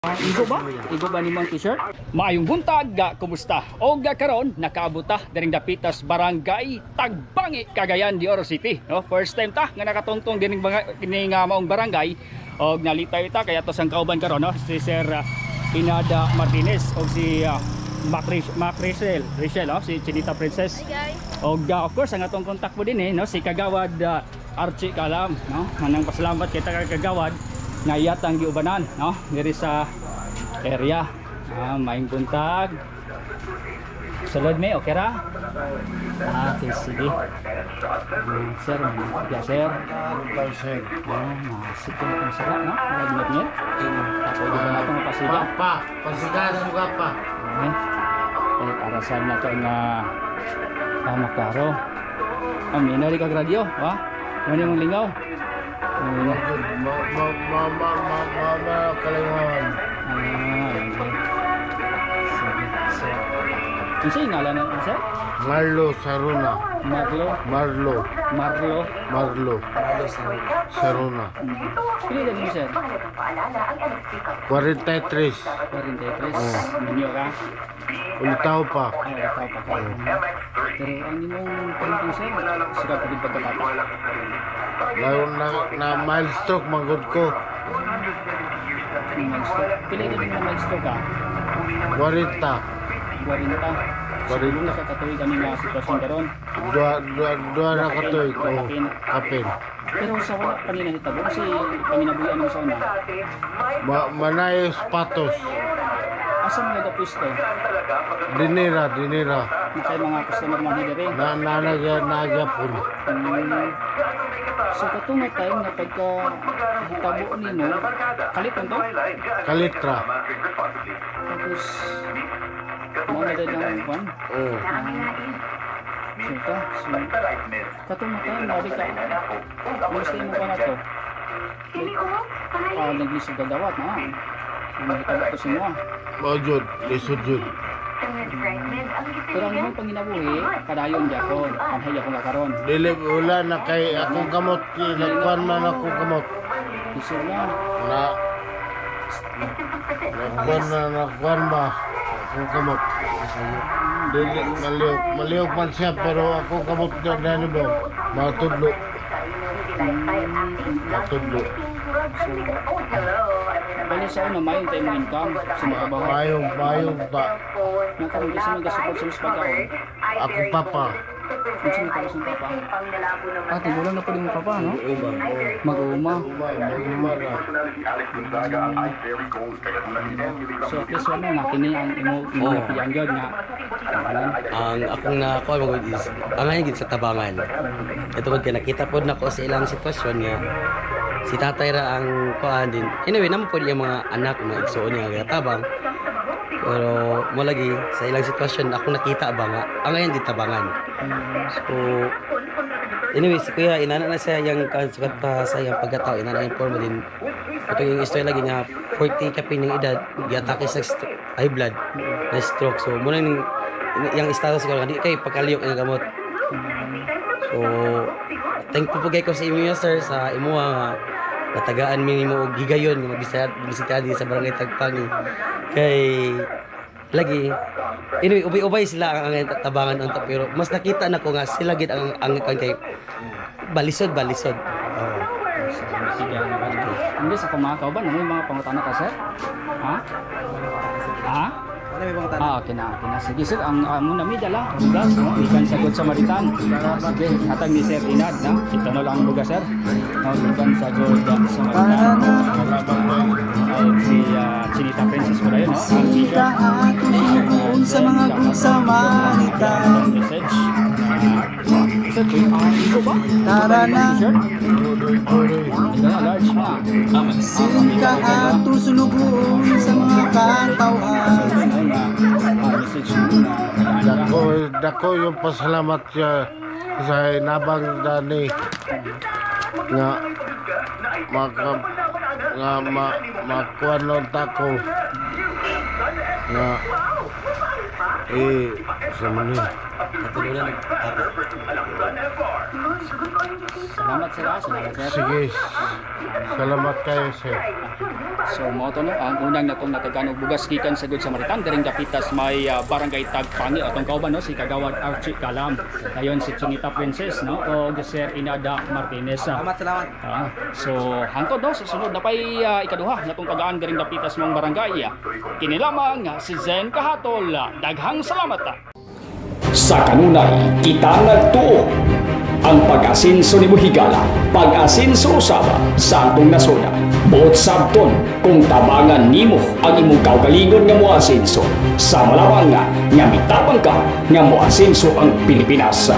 Igo ba? Igo ba nimong t-shirt? Maayong buntag, ga, kumusta? Og ga karon nakaabot ta diring dapitas Barangay Tagbangi, Cagayan de Oro City, no? First time ta nga nakatungtong dining kining maong barangay og nalitay ta kaya to sang kauban karon, no? Si Sir Inada Martinez og si Mac Richel, Richel, no? Si Chinita Princess. Hi guys. Og of course ang atong contact mo din eh, no, si Kagawad Archie Kalam, no. Manang pasalamat kita kay Kagawad nga iyatang giubanan, no, diri sa area. Ah, maayong buntag. Sulod me, okay ra? Ah, okay, sige. Ah, sir, ya sir. Sir. Ah, masik na itong sira, no? Wala dinit. Tapos di ba na itong mapasiga? Pa, pasigaso ka pa. Okay. Eh, arasan na ito nga maklaro. Ah, may nari kag radyo, ha? Ano yung lingaw? Ano? Ma, ma, ma, ma, ma, ma, ma, kalingawan. Ah, okay. Sige, so. Ano sa'yo ngalan na, sir? Marlo Saruna. Marlo? Marlo. Marlo? Marlo. Saruna. Pili na mo, sir? 43. 43. Minyo ka? Ulitaw pa. Ay, ikaw pa ka. Pero ang imong parenting, sir, sikat ka din pagkabata. Na, na, na mild stroke manggod ko. Mild stroke. Pili na din na mild stroke ka? 40. 40. Siguro nakakatuloy kami nga sitwasyon karon. Dua, dua, dua na katuig. Oh, kapin. Pero sa wala pa nila hitabo, kasi panginabuhian mo sa una, Ma, manayos patos. Asa mo nagapwisto? Dinira, dinira. Na kay mga customer mga diri. Na, na, na, nagyapon. So katong nga time nga pagka hitabo nimo, kalit to? Kalitra. Tapos mao na din ang kwan. Oh. So ta, so katong nga time nga di ka. Gusto mo pa na to? Ah, naglisod ka dawat na. Ang hitabo to sa mo. Mao jud, lisod jud. Pero ang imong panginabuhi, padayon gyapon, anhay gyapon ka karon. Dili wala na kay akong kamot, nagkuan man akong kamot. Lisod na. Na nagkuan na nagkuan ba akong kamot. Dili maliyok, maliyok man siya pero akong kamot na dani ba matudlo. Matudlo. So, bali sa una, mayon tayo mga income sa mga trabaho. Mayong mayong pa Nga karon kasi mag-support sa mas pagkaon. ako papa. Unsa may tapos ng papa? Ah, tigulang na po din yung papa, no? Mag-uma. Uma, mag-uma ra. So at least wala na kini ang imo imo Oo. napilian gyud nga. Ano? Ang akong nakuha mo is angayan gid sa tabangan. Ito kay nakita pod nako sa ilang sitwasyon nga si tatay ra ang kuan din. Anyway, namo pod iyang mga anak, mga igsuon niya nga tabang. Pero mo lagi sa ilang sitwasyon ako nakita ba nga angayan gid tabangan. So anyway, si kuya inana na siya yang sukat pa sa iyang pagkatao, inana yung forma din. Ito yung istorya lagi nga 40 kapin ng edad, giatake sa high blood na stroke. So muna yung yang status ko di kay pagkaliyok ang gamot. So thankful po kay ko sa inyo, sir, sa imuha nga natagaan mi nimo og higayon nga magbisita bisita din sa Barangay Tagpangi. Kay lagi anyway ubay-ubay sila ang tabangan unta pero mas nakita nako nga sila gid ang kan kay balisod balisod. Oo. So, sige, ano ba? Hindi sa mga kauban, ano yung mga pangutana ka, sir? Ha? Ha? Ah, okay na, okay na. Sige sir, ang amo na mi dala, bugas, no? Ikan sa Good Samaritan. Sige, hatag ni Sir Inad, no? Ito na lang ang bugas, sir. No, ikan sa Good Samaritan. Salamat po. Ay, si Chinita Princess pala yun, no? Ang t-shirt. Sa mga Good Samaritan. Message. Sir, ikaw ba? Tara na. T-shirt? Tuloy, tuloy. Ikaw na, large na. Singka at sulugoon sa mga katauhan. Message mo na. Dako, dako yung pasalamat siya sa nabang dani nga maka nga ma makuan nun tako nga eh sa mani. Katulunan nagtapok. Salamat, sir, ah. Salamat, sir. Sige. Salamat kayo, sir. So mo to, no, ang unang natong natagan og bugas gikan sa Good Samaritan diring dapitas may Barangay Tagpangi, atong kauban, no, si Kagawad Archie Kalam. Dayon si Chinita Princess, no, o Sir Inada Martinez. Salamat, salamat. So hangtod, no, sa sunod na pay ikaduha natong tagaan diring dapitas mong barangay. Kini lamang si Zen Kahatol. Daghang salamat. Sa kanunay, kita nagtuo. Ang pag-asinso ni Buhigala, pag-asinso usaba sa atong nasona. Buot sabton kung tabangan nimo ang imong kaugalingon nga moasinso. Sa malawang nga, nga mitabang ka nga moasinso ang Pilipinas.